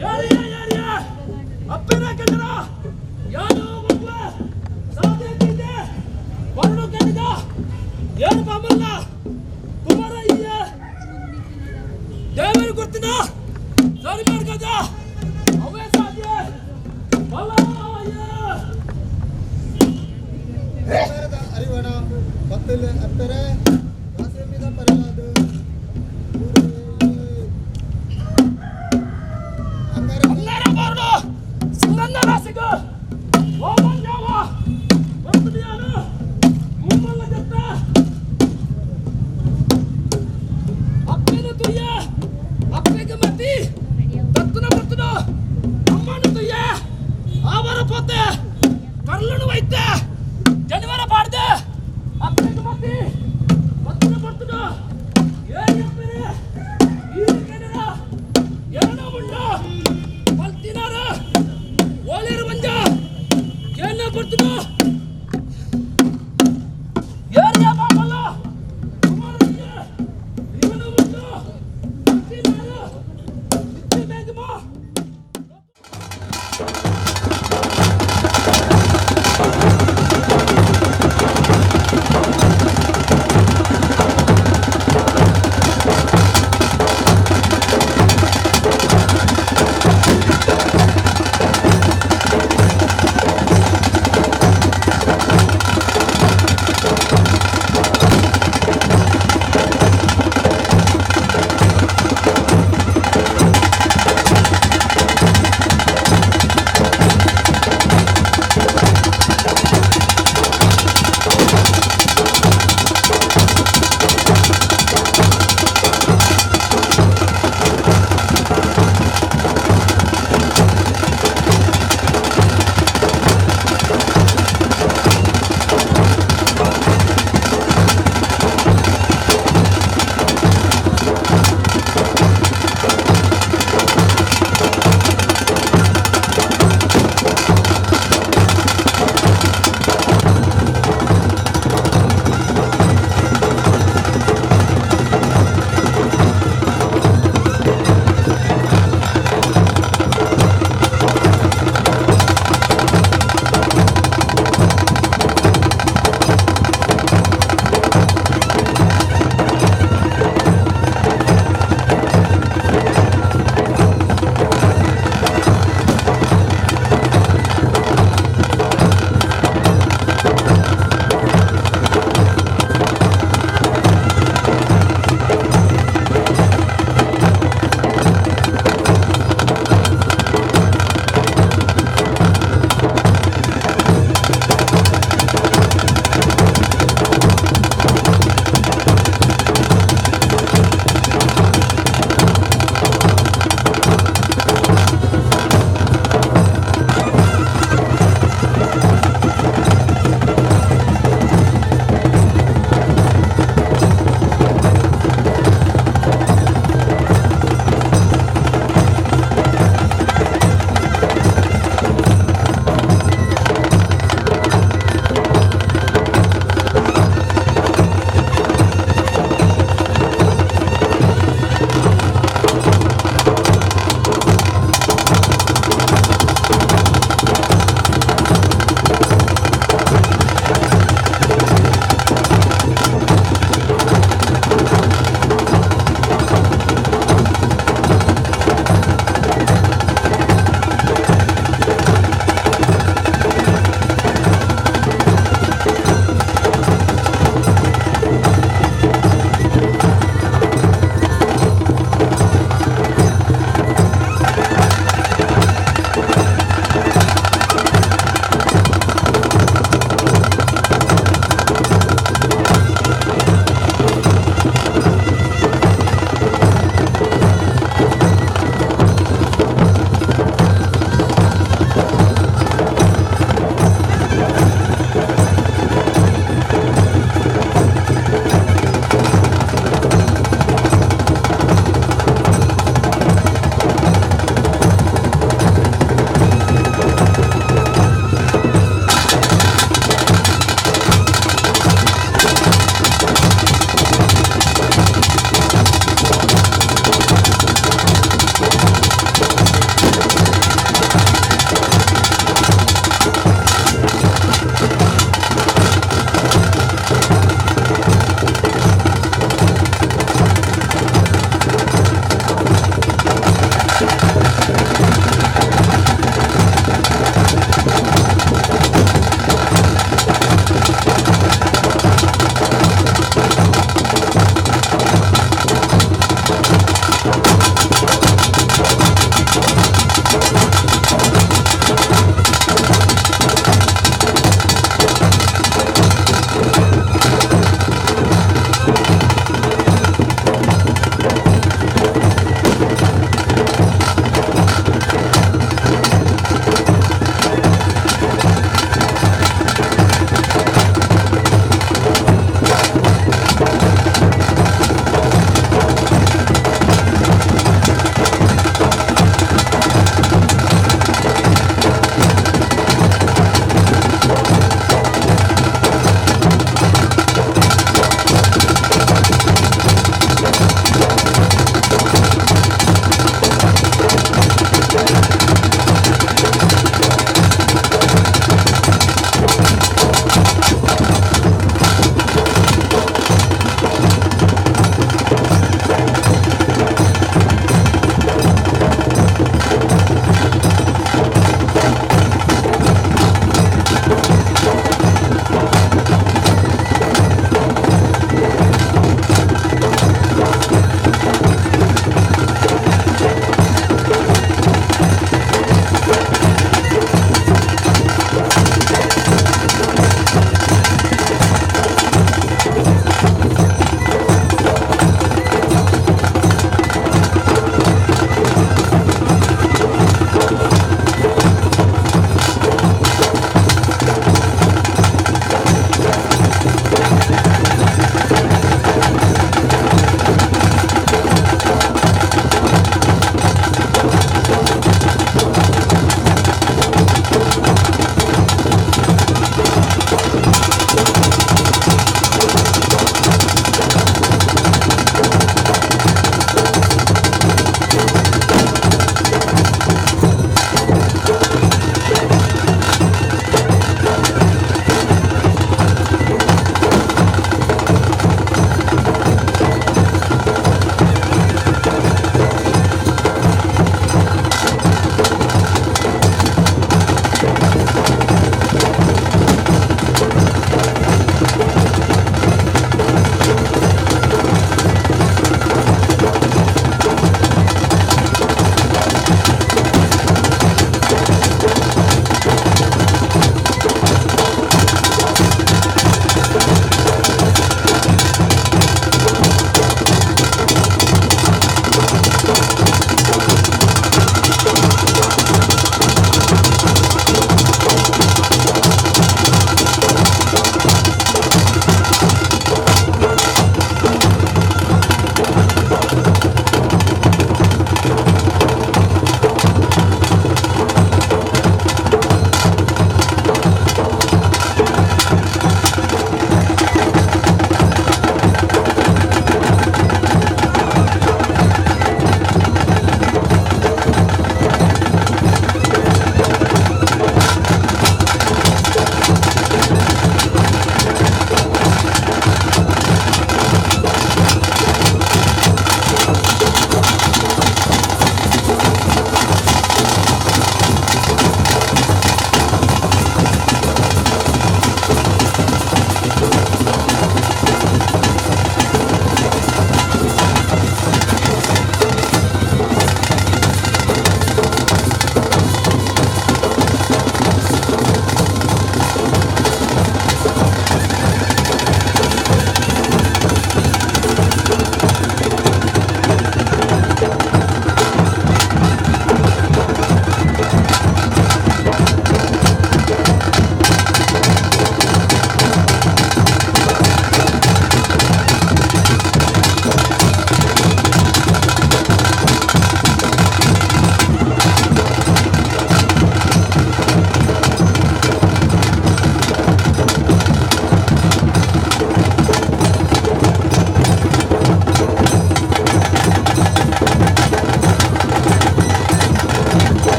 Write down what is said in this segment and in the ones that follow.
ಯಾರಿಯ ಯಾರಿಯ ಅಪ್ಪನ ಕಂಡರ ಯಾರು ಮಗುವ ಸಾಧ್ಯತೆ ವರುಣ ಕಂಡಿದ ಏನು ಪಾಮಲ್ಲ ಕುಮಾರಯ್ಯ ದೇವರು ಗುರ್ತಿನ ಸರಿ ಮಾಡ್ಕದ ಅವೇ ಸಾಧ್ಯ ಅರಿವಣ ಪತ್ತಲೆ ಅಪ್ಪರೆ ವಾಸಮಿದ ಪರಿವಾದ ಅಂಗಾರ ಬಾರಡು ಸುಂದರ ರಾಸಿಗ ಓಮನ್ ಯಾವ ಬರ್ತಿಯಾನ ಮುಮ್ಮಲ್ಲ ಜತ್ತ ಅಪ್ಪನ ತುಯ್ಯ ಅಪ್ಪಗೆ ಮತಿ ದತ್ತನ ಬರ್ತನ ಅಮ್ಮನ ತುಯ್ಯ ಆವರ ಪೋತೆ ಕರ್ಲನು ವೈತೆ ಜನಿವಾರ ಪಾಡ್ದೆ ಅಪ್ಪಗೆ ಮತಿ ಬರ್ತನ ಬರ್ತನ ಏ ಅಪ್ಪನೆ ಈ ಕನ್ನಡ ಎರಡ ಉಂಡ ಪಲ್ತಿನಾರ ಓಲೇರು ಮಂಜ ಏನ ಬರ್ತನ ಏರಿಯ ಬಾಬಲ್ಲ ಕುಮಾರಯ್ಯ ಇವನು ಉಂಡು ಪಲ್ತಿನಾರ ನಿತ್ಯ ಬೇಗಮಾ.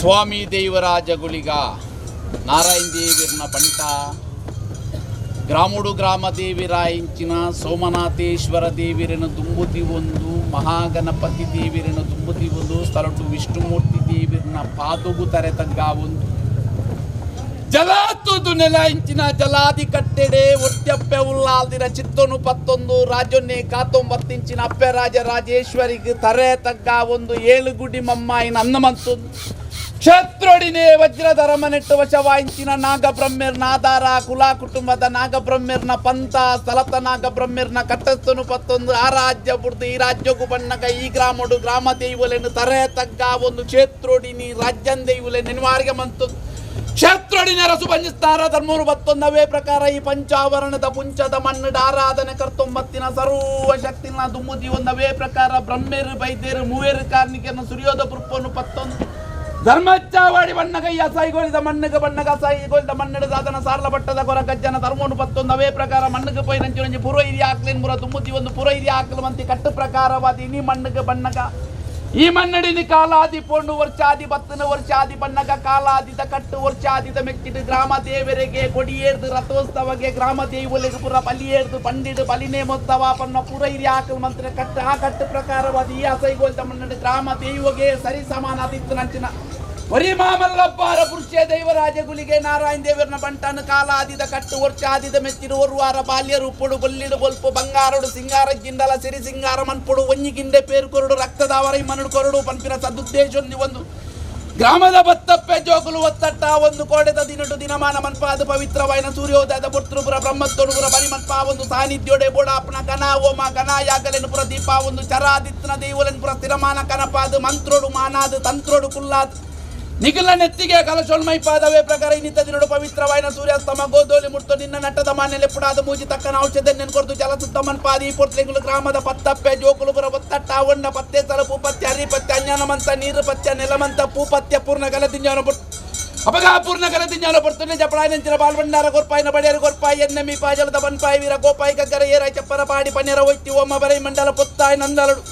ಸ್ವಾಮಿ ದೇವರಾಜ ಗುಳಿಗ ನಾರಾಯಣ ದೇವಿರ್ನ ಬಂಟ ಗ್ರಾಮುಡು ಗ್ರಾಮ ದೇವಿರಾಯಿಂಚಿನ ಸೋಮನಾಥೇಶ್ವರ ದೇವಿರನ್ನು ದುಂಬುತಿ ಒಂದು ಮಹಾಗಣಪತಿ ದೇವಿರನ್ನು ದುಂಬುತಿ ಒಂದು ಸ್ಥಳಟು ವಿಷ್ಣುಮೂರ್ತಿ ದೇವಿರನ್ನ ಪಾದುಗು ತರೆ ತಗ್ಗ ಒಂದು ಜಲಾತುದು ನೆಲ ಇಂಚಿನ ಜಲಾದಿ ಕಟ್ಟೆಡೆ ಒಟ್ಟೆಪ್ಪೆ ಉಲ್ಲಾಲ್ದಿನ ಚಿತ್ತೊನು ಪತ್ತೊಂದು ರಾಜೊನ್ನೆ ಕಾತೊಂಬತ್ತಿಂಚಿನ ಅಪ್ಪೆ ರಾಜ ರಾಜೇಶ್ವರಿಗೆ ತರೆ ತಗ್ಗ ಒಂದು ಏಳು ಗುಡಿ ಮಮ್ಮಾಯಿನ ಅನ್ನಮಂತೊಂದು ಕ್ಷೇತ್ರೊಡಿನೇ ವಜ್ರಧರ ಮನೆಟ್ಟು ವಶವಾಯಿಂಚಿನ ನಾಗಬ್ರಹ್ಮೆರ್ನ ಆಧಾರ ಕುಲ ಕುಟುಂಬದ ನಾಗಬ್ರಹ್ಮೆರ್ನ ಪಂಥ ಸ್ಥಳತ ನಾಗಬ್ರಹ್ಮೆರ್ನ ಕಟ್ಟಸ್ತನು ಪತ್ತೊಂದು ಆ ರಾಜ್ಯ ಬುಡ್ದು ಈ ರಾಜ್ಯಕ್ಕೂ ಬಣ್ಣಗ ಈ ಗ್ರಾಮಡು ಗ್ರಾಮ ದೈವಲೆನು ತರೆ ತಗ್ಗ ಒಂದು ಕ್ಷೇತ್ರೊಡಿನಿ ರಾಜ್ಯನ್ ದೈವಲೆ ನೆನ್ವಾರಿಗೆ ಮಂತು ಕ್ಷೇತ್ರೊಡಿನ ರಸು ಪಂಚಿಸ್ತಾರ ಧರ್ಮರು ಬತ್ತೊಂದವೇ ಪ್ರಕಾರ ಈ ಪಂಚಾವರಣದ ಪುಂಚದ ಮಣ್ಣು ಆರಾಧನೆ ಕರ್ತೊಂಬತ್ತಿನ ಸರ್ವ ಶಕ್ತಿನ ದುಮ್ಮುದಿ ಒಂದವೇ ಪ್ರಕಾರ ಬ್ರಹ್ಮೇರು ಬೈದೇರು ಮೂವೇರು ಕಾರ್ಣಿಕೆಯನ್ನು ಸುರ್ಯೋದ ಪುರ್ಪನು ಪತ್ತೊಂದು ಧರ್ಮಚ್ಚಾವಾಡಿ ಬಣ್ಣಗಯ್ಯ ಸಾಯಿಗೋಳಿದ ಮಣ್ಣಗ ಬಣ್ಣಗ ಸಾಯಿಗೋಳಿದ ಮಣ್ಣಡ ಸಾಧನ ಸಾರ್ಲ ಬಟ್ಟದ ಕೊರ ಗಜ್ಜನ ಧರ್ಮನು ಪತ್ತೊಂದವೇ ಪ್ರಕಾರ ಮಣ್ಣಗ ಪೋಯಿ ನಂಚು ನಂಜು ಪುರ ಹಿರಿಯ ಹಾಕ್ಲೇನ್ ಮುರ ದುಮ್ಮುದಿ ಒಂದು ಪುರ ಹಿರಿಯ ಹಾಕಲು ಮಂತಿ ಕಟ್ಟು ಪ್ರಕಾರವಾದ ಇನಿ ಮಣ್ಣಗ ಬಣ್ಣಗ ಈ ಮನ್ನಡಿನಿ ಕಾಲಾದಿ ಪೊಣ್ಣು ವರ್ಷಾದಿ ಬತ್ತನ ವರ್ಷಾದಿ ಬಣ್ಣಗ ಕಾಲಾದಿದ ಕಟ್ಟು ವರ್ಷಾದಿದ ಮೆಕ್ಕಿಡು ಗ್ರಾಮ ದೇವರಿಗೆ ಕೊಡಿಯೇರ್ದು ರಥೋತ್ಸವಗೆ ಗ್ರಾಮ ದೇವಲಿಗೆ ಪುರ ಬಲಿಯೇರ್ದು ಬಂಡಿಡು ಬಲಿನೇಮೋತ್ಸವ ಪನ್ನ ಪುರ ಹಿರಿಯ ಹಾಕಲು ಮಂತ್ರ ಕಟ್ಟು ಆ ಕಟ್ಟು ಪ್ರಕಾರವಾದ ಈ ಅಸೈಗೋಲ್ದ ಮನ್ನಡಿ ಗ್ರಾಮ ದೇವಗೆ ಸರಿ ಸಮಾನ ನಂಚಿನ ಒರಿ ಮಾಮಲ್ಲಪ್ಪಾರ ಪುರುಷ ದೈವರಾಜ ಗುಲಿಗೆ ನಾರಾಯಣ ದೇವರನ ಬಂಟನ ಕಾಲಾದಿದ ಕಟ್ಟು ವರ್ಷಾದಿದ ಮೆಚ್ಚಿಡು ಒರ್ವಾರ ಬಾಲ್ಯ ರೂಪುಡು ಬೊಲ್ಲಿಡು ಬೊಲ್ಪು ಬಂಗಾರಡು ಸಿಂಗಾರ ಗಿಂಡಲ ಸಿರಿ ಸಿಂಗಾರ ಮನ್ಪುಡು ಒಂಜಿ ಗಿಂಡೆ ಪೇರು ಕೊರಡು ರಕ್ತದಾವರ ಮನುಡು ಕೊರಡು ಪನ್ಪಿನ ಸದುದ್ದೇಶ ಒಂದು ಗ್ರಾಮದ ಬತ್ತಪ್ಪೆ ಜೋಗುಲು ಒತ್ತಟ್ಟ ಒಂದು ಕೋಡೆದ ದಿನಟು ದಿನಮಾನ ಮನ್ಪಾದ ಪವಿತ್ರವಾಯಿನ ಸೂರ್ಯೋದಯದ ಪುತ್ರಪುರ ಬ್ರಹ್ಮತ್ತೊಡುಪುರ ಬರಿ ಮನ್ಪಾ ಒಂದು ಸಾನ್ನಿಧ್ಯೋಡೆ ಬೋಡಾಪನ ಕನ ಓಮ ಕನ ಯಾಗಲೆನುಪುರ ದೀಪ ಒಂದು ಚರಾದಿತ್ನ ದೇವಲೆನುಪುರ ಸ್ಥಿರಮಾನ ಕನಪಾದ ಮಂತ್ರೋಡು ಮಾನಾದ ತಂತ್ರೋಡು ಕುಲ್ಲಾದ್ ನಿಖಿಲ ನೆತ್ತಿಗೆ ಕಲಶೋಲ್ಮೈಪಾದವೇ ಪ್ರಕಾರ ಇನ್ನಿತ ದಿನಡು ಪವಿತ್ರವಾಯಿನ ಸೂರ್ಯಾಸ್ತಮ ಗೋಧೋಲಿ ಮುಟ್ಟು ನಿನ್ನ ನಟ್ಟದ ಮಾನ್ಯ ಲೆಪ್ಪುಡಾದ ಮೂಜಿ ತಕ್ಕನ ಔಷಧ ನೆನ್ಕೊರ್ದು ಜಲಸುತ್ತ ಮನ್ಪಾದಿ ಪೊರ್ತ್ಲಿಂಗುಲು ಗ್ರಾಮದ ಪತ್ತಪ್ಪೆ ಜೋಕುಲುಪುರ ಒತ್ತಟ್ಟ ಒಣ್ಣ ಪತ್ತೆ ಸಲ ಪೂಪತ್ಯ ಹರಿಪತ್ಯ ಅಜ್ಞಾನಮಂತ ನೀರು ಪತ್ಯ ನೆಲಮಂತ ಪೂಪತ್ಯ ಪೂರ್ಣ ಗಲದಿಂಜಾನ ಪುಟ್ ಅಪಗ ಪೂರ್ಣ ಗಲದಿಂಜಾನ ಪೊರ್ತುನೆ ಜಪಳಾಯನಂಚಿನ ಬಾಲ್ಬಂಡಾರ ಗೊರ್ಪಾಯಿನ ಬಡಿಯರು ಗೊರ್ಪಾಯಿ ಎನ್ನೆಮ್ಮಿ ಪಾಜಲದ ಬನ್ಪಾಯಿ ವೀರ ಗೋಪಾಯಿ ಗಗ್ಗರ ಏರಾಯ್ ಚಪ್ಪರ ಪಾಡಿ ಪನ್ನೆರ ಒಯ್ತಿ ಓಮ ಬರೈ ಮಂಡಲ ಪೊತ್ತಾಯ್ ನಂದಲಡು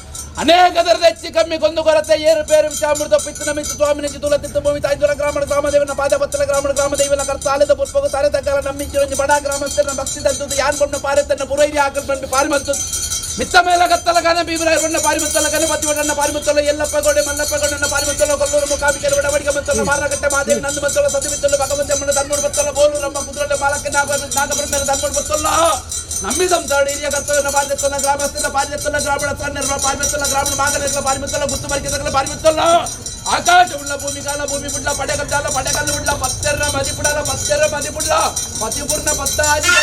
ಅನೇಕ ದರದ ಹೆಚ್ಚು ಕಮ್ಮಿ ಕೊಂದು ಕೊರತೆ ಏರು ಪೇರು ಚಾಮೃತ ಪಿತ್ತನ ಮಿತ್ತು ಸ್ವಾಮಿ ನೆಂಚು ತುಲತಿತ್ತು ಭೂಮಿ ತಾಯ್ದುರ ಗ್ರಾಮಣ ಗ್ರಾಮದೇವನ ಪಾದ ಪತ್ತಲ ಗ್ರಾಮಣ ಗ್ರಾಮದೇವನ ಕರ್ತಾಲದ ಪುಷ್ಪಗು ತಾರೆ ತಗ್ಗಲ ನಮ್ಮಿಂಚಿರೊಂಜಿ ಬಡ ಗ್ರಾಮಸ್ಥರನ ಭಕ್ತಿ ತಂದುದು ಯಾನ್ ಬಣ್ಣ ಪಾರೆತನ್ನ ಪುರೈರಿ ಹಾಕಲ್ ಬಂಡು ಪಾರಿಮಂತು ಮಿತ್ತ ಮೇಲ ಕತ್ತಲ ಗನ ಭೀಮರಾಯ ಪಾರಿಮತ್ತಲ ಗಣಪತಿ ಒಡನ್ನ ಪಾರಿಮತ್ತಲ ಎಲ್ಲಪ್ಪ ಗೌಡೆ ಮಲ್ಲಪ್ಪ ಗೌಡನ ಪಾರಿಮತ್ತಲ ಕೊಲ್ಲೂರು ಮುಖಾಬಿಕೆ ಒಡವಡಿಗೆ ಮತ್ತಲ ಮಾರಕಟ್ಟೆ ಮಹಾದೇವಿ ನಂದು ಮತ್ತಲ ಸತಿಮಿತ್ತಲ ಭಗವಂತ ಧರ್ಮಡು ಬತ್ತಲ ಗೋಲೂರಮ್ಮ ಕುದುರಡ್ಡ ಮಾಲಕ್ಕೆ ನಾಗಬ್ರಹ್ಮನ ಧರ್ಮಡು ಬತ್ತಲ್ಲ ನಮ್ಮಿ ಸಂಸಾರ ಹಿರಿಯ ಕರ್ತವ್ಯನ ಬಾಧ್ಯಸ್ಥನ ಗ್ರಾಮಸ್ಥನ ಬಾಧ್ಯಸ್ಥನ ಗ್ರಾಮೀಣ ಸಣ್ಣ ಪಾರಿಮತ್ತಲ ಗ್ರಾಮೀಣ ಮಾಗನ ಪಾರಿಮತ್ತಲ ಗುತ್ತು ಮರಿಕೆ ಪಾರಿಮತ್ತಲ ಆಕಾಶ ಉಳ್ಳ ಭೂಮಿ ಕಾಲ ಭೂಮಿ ಬುಡ್ಲ ಪಡೆಗಲ್ಲಾಲ ಪಡೆಗಲ್ಲು ಉಳ್ಳ ಪತ್ತೆರ್ರ ಮದಿಪುಡಲ ಪತ್ತೆರ್ರ ಮದಿಪುಡ್ಲ ಪತಿಪೂರ್ಣ ಪತ್ತಾದಿ.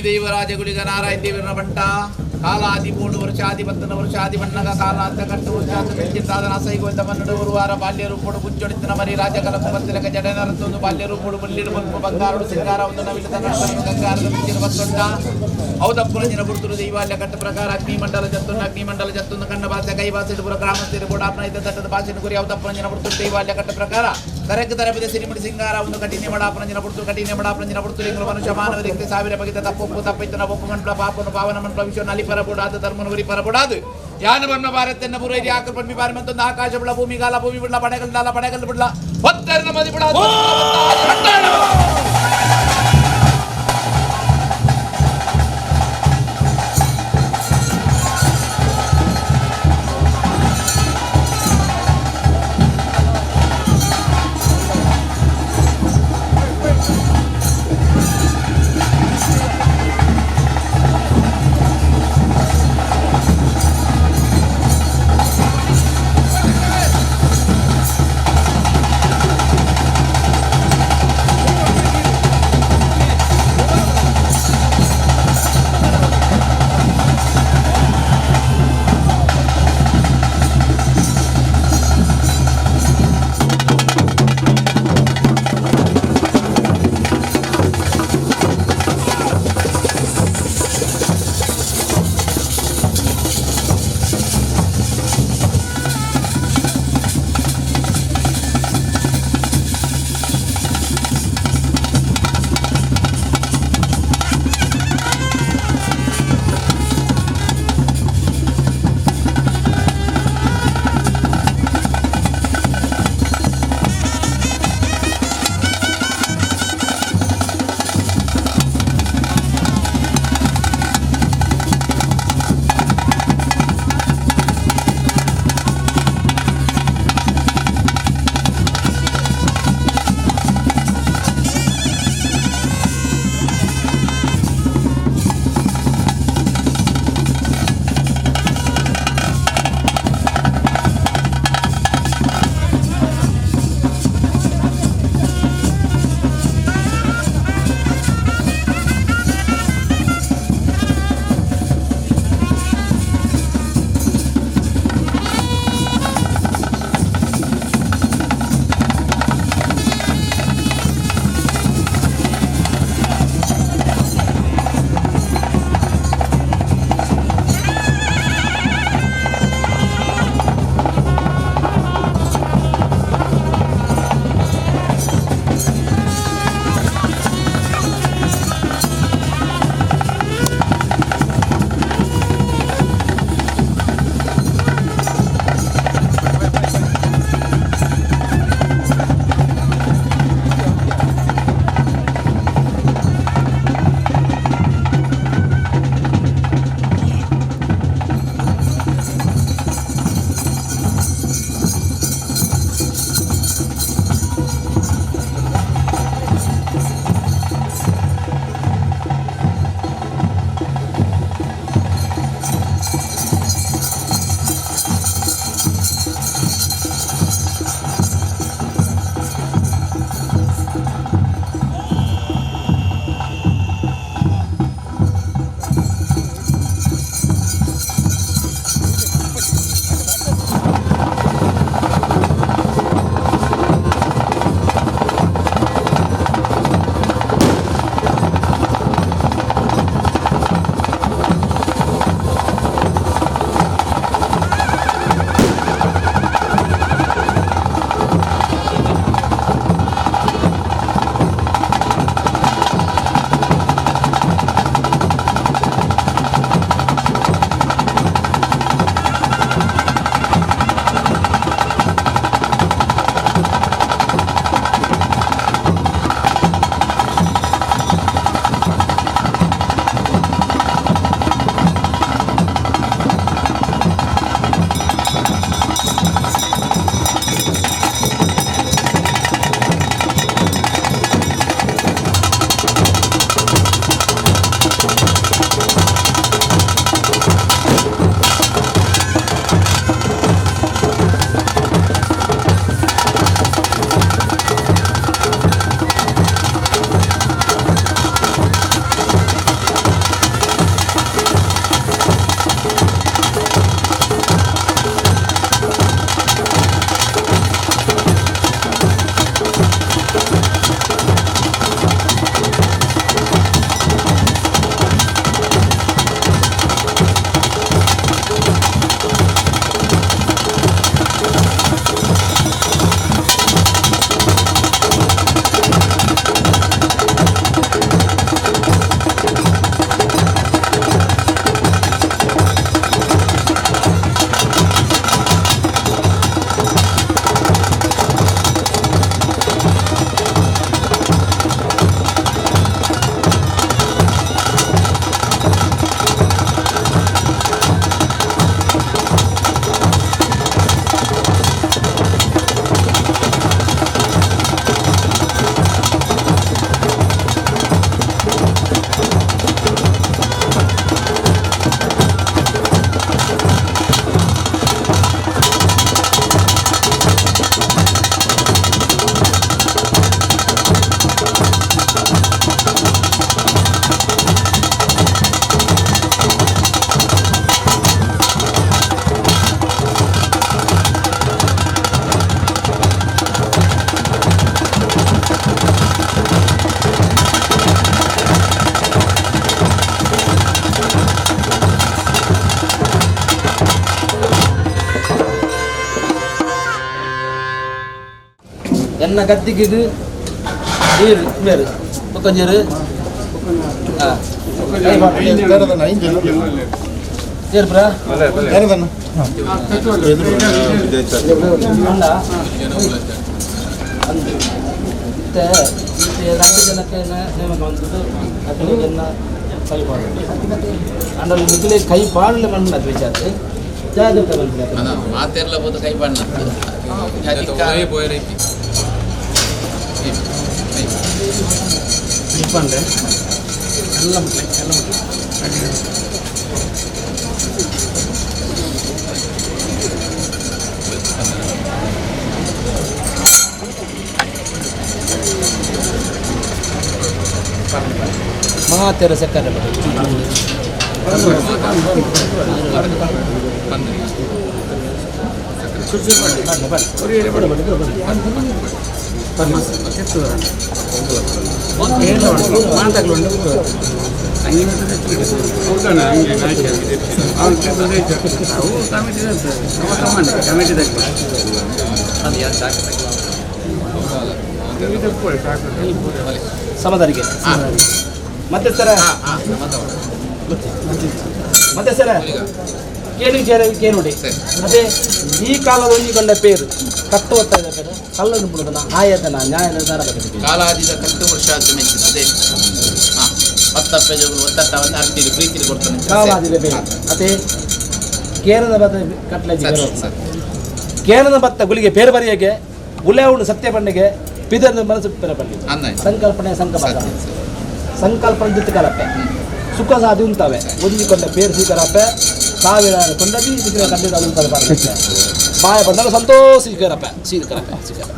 ದೈವರಾಜ ಗುಳಿಗ ನಾರಾಯಣ ದೇವರನ ಬಂಟ ಕಾಲಾದಿ ಬೋಡು ವರ್ಷಾದಿ ಬತ್ತನ ವರ್ಷಾದಿ ಬಣ್ಣಗ ಕಾಲಾಂತ ಕಟ್ಟು ವರ್ಷಾದ ಬೆಂಚಿತ್ತಾದನ ಅಸೈಗೋಯ್ದ ಮನ್ನಡು ಗುರುವಾರ ಬಾಲ್ಯ ರೂಪೋಡು ಗುಂಚೊಡಿತನ ಮರಿ ರಾಜ ಕಲಪ ಬತ್ತಿಲಕ ಜಡನರತ್ತೊಂದು ಬಾಲ್ಯ ರೂಪೋಡು ಬಲ್ಲಿಡು ಬಲ್ಪು ಬಂಗಾರಡು ಸಿಂಗಾರ ಒಂದು ನವಿಲು ತನ್ನ ಗಂಗಾರದ ಮಿಂಚಿನ ಬತ್ತೊಂಡ ಔದಪ್ಪುರ ದಿನ ಬುರ್ತುರು ದೈವಾಲ್ಯ ಕಟ್ಟ ಪ್ರಕಾರ ಅಗ್ನಿಮಂಡಲ ಜತ್ತೊಂದು ಅಗ್ನಿಮಂಡಲ ಜತ್ತೊಂದು ಕಣ್ಣ ಭಾಷೆ ಕೈ ಭಾಷೆ ಪುರ ಗ್ರಾಮಸ್ಥರು ಬೋಡಾಪ್ನ ಇದ್ದ ತಟ್ಟದ ಭಾಷೆನ ಗುರಿ ಔದಪ್ಪುರ ದಿನ ಬುರ್ತುರು ದೈವಾಲ್ಯ ಕಟ್ಟ ಪ್ರಕಾರ ಕರೆಕ್ ತರಬಿದ ಸಿರಿಮುಡಿ ಸಿಂಗಾರ ಒಂದು ಕಠಿಣ ಮಡಾಪನ ದಿನ ಬುರ್ತುರು ಕಠಿಣ ಮಡಾಪನ ದಿನ ಬುರ್ತುರು ಇಂಗ್ಲ ಮನುಷ್ಯ ಮಾನವ ದಿಕ್ತೆ ಸಾವಿರ ಬಗೆದ ತಪ್ಪೊಪ್ಪು ತಪ್ಪಿತ್ತು ಒಪ್ಪು ಮನ್ಪ್ಲ ಪಾಪನು ಪಾವನ ಮನ್ಪ್ಲ ವಿಶ್ವ ನಲಿ ಪರಬುಡಾದ ಧರ್ಮನು ಗುರಿ ಪರಬುಡಾದು ಯಾನ ಬಣ್ಣ ಭಾರತೆನ್ನ ಪುರ ಇದೆ ಆಕರ್ ಪನ್ಮಿ ಬಾರಿ ಮತ್ತೊಂದು ಆಕಾಶ ಬಿಡ ಭೂಮಿಗಾಲ ಭೂಮಿ ಬಿಡ್ಲ ಪಡೆಗಲ್ದಾಲ ಪಡೆಗಲ್ ಬಿಡ್ಲ ಹೊತ್ತೆರನ ಮದಿ ಬಿಡ. ಎನ್ನ ಗದ್ದಿಗಿದು ನೀರು ಬೇರೆ ಮುಕ್ಕಂಜರು ಜನಕ್ಕೆ ನೇಮಕ ಬಂದದ್ದು ಅಕಲಿಗೆಲ್ಲ ಕೈ ಪಾಡಲು ಅಂಡಲ್ಲಿ ಮಿಕ್ಲೆ ಕೈ ಪಾಡಲೆ ಮಣ್ಣು ಅದು ವಿಚಾರ ಜಾಗ್ರತೆ ಬಂದಿದೆ ಮಾತೆಲ್ಲ ಬೋದು ಕೈ ಪಾಡ ಎಲ್ಲ ಮುಟ್ಲೆ ಎಲ್ಲ ಮುಟ್ಲೆ ಮಾತೆರ ಸಕ್ಕರೆ ಸಮದಾರಿಗೆ ಮತ್ತೆ ಸರ ಮತ್ತೆ ಸರ ಕೇಳಿ ಕೇನುಡಿ ಅದೇ ಈ ಕಾಲದ ಒಂಜಿಕೊಂಡ ಪೇರು ಕಟ್ಟು ಒತ್ತಾಯ ಪೇರು ಕಲ್ಲನ್ನು ಬಿಡುದನ ಆಯತನ ನ್ಯಾಯ ನಿರ್ಧಾರ ಬಗೆದಿದೆ ಕಾಲಾದಿದ ಕಟ್ಟು ವರ್ಷ ಮೆಚ್ಚಿದ ಅದೇ ಪತ್ತಪ್ಪೆಜಗಳು ಒತ್ತಟ್ಟವನ್ನು ಅರ್ತಿರು ಪ್ರೀತಿಲಿ ಕೊಡ್ತಾನೆ ಕಾಲಾದಿದ ಪೇರು ಅದೇ ಕೇರಳ ಭತ್ತ ಕಟ್ಲೆ ಕೇರಳ ಭತ್ತ ಗುಳಿಗೆ ಪೇರು ಬರಿಯಗೆ ಉಲೆ ಉಂಡು ಸತ್ಯ ಪಂಡಿಗೆ ಪಿದರ್ನ ಮನಸ್ಸು ಪೆರ ಪಂಡಿ ಸಂಕಲ್ಪನೆ ಸಂಕಲ್ಪ ಸಂಕಲ್ಪನೆ ಜೊತೆ ಕಲಪ್ಪೆ ಸುಖ ಸಾಧಿ ಉಂತಾವೆ ಒಂಜಿಕೊಂಡ ಪೇರು ಸ್ವೀಕರಪ್ಪೆ ಸಾವಿರ ಕೊಂಡದಿ ಇದಕ್ಕೆ ಖಂಡಿತ ಉಂತಾರೆ ಬಾರ ಬಾಯ ಬಂದಾಗ ಸಂತೋಷ ಸ್ವೀಕರಪ್ಪ ಸ್ವೀಕರಪ್ಪ ಸ್ವೀಕರ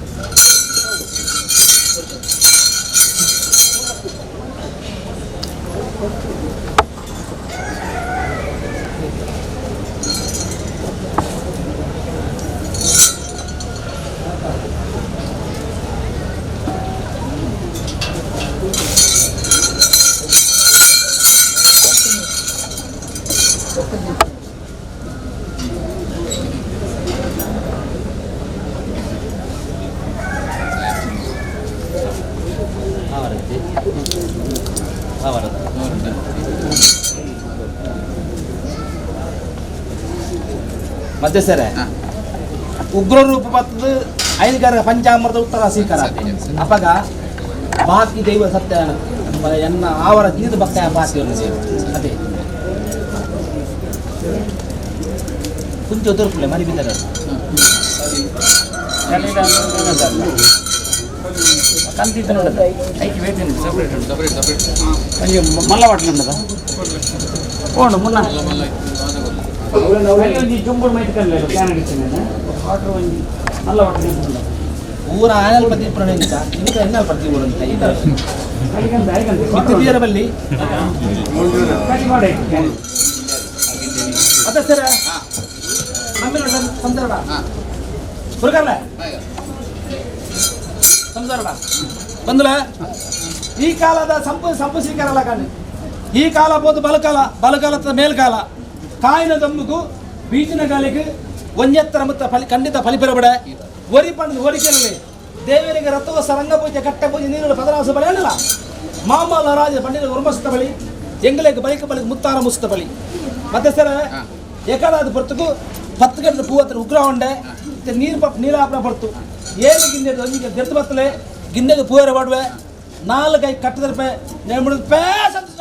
ಮತ್ತೆ ಸರ್ ಉಗ್ರ ರೂಪ ಬರ್ತದ ಐದುಗಾರ ಪಂಚಾಮೃತ ಉತ್ತರ ಸ್ವೀಕಾರ ಅಪಗ ಬಾಕಿ ದೈವ ಸತ್ಯ ಎನ್ನ ಆವರ ಜೀದ ಭಕ್ತ ಬಾಕಿ ಅದೇ ಕುಂಚ ದೊರಕಲೆ ಮರಿ ಬಿದ್ದರೆ ಮಲ್ಲ ವಾಟ್ಲು ఉండదా పోండు మున్న ಜುಂಬುಡ್ ಮೈಟ್ can ಅಡಿಸಿನ ವಾಟರ್ ಒಂಜಿ ಮಲ್ಲ ವಾಟ್ಲು ಉಂಡು ಊರ ಆಯಲ್ ಪ್ರತಿ ಪ್ರಣಯಿತ ಇಂತ ಎನ್ನಲ್ ಪ್ರತಿ ಊರಂತ ಮಿತ್ತಿದಿಯರ ಬಲ್ಲಿ ಮತ್ತೆ ಸರ ನಮ್ಮಿನ ಸಂಸಾರಡ ಹುಡುಗರ್ಲ ಸಂಸಾರಡ ಬಂದಲ ಈ ಕಾಲದ ಸಂಪು ಸಂಪು ಸ್ವೀಕಾರಲ್ಲ ಕಾಣಿ ಈ ಕಾಲ ಬೋದು ಬಲಕಾಲ ಬಲಕಾಲದ ಮೇಲ್ಕಾಲ ಕಾಯಿನ ದಮ್ಮುಗು ಬೀಜಿನ ಗಾಲಿಗೆ ಒಂಜೆತ್ತರ ಮುತ್ತ ಫಲಿ ಖಂಡಿತ ಫಲಿಪೆರಬಡೆ ಒರಿ ಪಂಡ ಒರಿಕೆನಲ್ಲಿ ದೇವರಿಗೆ ರಥವ ಸರಂಗ ಪೂಜೆ ಕಟ್ಟೆ ಪೂಜೆ ನೀರು ಪದರಾಸ ಬಳಿ ಅಲ್ಲ ಮಾಮಲ್ಲ ರಾಜ ಪಂಡಿತ ಉರ್ಮಸುತ್ತ ಬಳಿ ಎಂಗಲೇಗೆ ಬಳಿಕ ಬಳಿಕ ಮುತ್ತಾರ ಮುಸುತ್ತ ಬಳಿ ಮತ್ತೆ ಸರ ಎಕಡಾದ ಪೊರ್ತುಗು 10 ಗಂಟೆ ಪೂ ಹತ್ರ ಉಗ್ರ ಉಂಡೆ ನೀರು ಪಪ್ಪ ನೀರಾಪನ ಪಡ್ತು ಏಳು ಗಿಂದೆ ಒಂಜಿಗೆ ದೆರ್ತು ಬತ್ತಲೆ ಗಿಂದೆಗೆ ಪೂವರ ಮಾಡುವೆ 4 ಕೈ ಕಟ್ಟದ ರೂಪಾಯಿ ನೇಮಿಡಿದ ಪೇ ಸಂತೋಷ.